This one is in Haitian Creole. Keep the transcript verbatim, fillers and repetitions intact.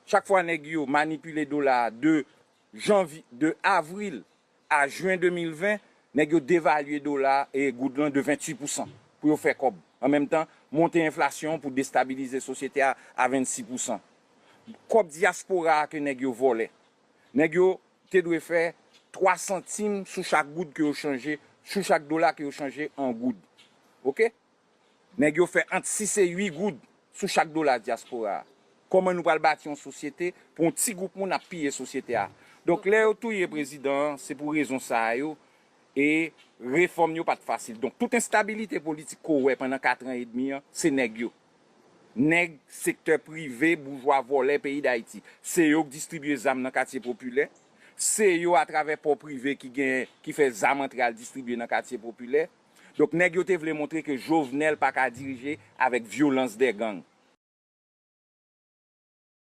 Chak fwa nèg yo manipile dola a de janvye, de avril a jen de mil ven, nèg yo devalye dola e goud lan de venntuit pousan pou yo fè kòb. An menm tan, monte enflasyon pou destabilize sosyete a a vennsis pousan. Kòb dyaspora a ke nèg yo vòlè. Nèg yo te dwe fè twa santim sou chak goud ke yo chanje, sou chak dola ke yo chanje an goud. Oke? Nèg yo fè ant sis e uit goud sou chak dola dyaspora a. Kòman nou pral bati yon sosyete pou yon ti gwoup moun ap piye sosyete a? Donk, lè yo touye prezidan an, se pou rezon sa a yo, e refòm yo pa t fasil. Donk, tout enstabilite politik ke w wè pandan katran edmi an, se nèg yo. Nèg sektè prive, boujwa, vòlè peyi Dayiti. Se yo k distribye zam nan katye popilè. Se yo, atravè pò prive, ki gen, ki fè zam antre al distribye nan katye popilè. Donk, nèg yo te vle montre ke Jovenel pa ka dirije avèk vyolans dè gang.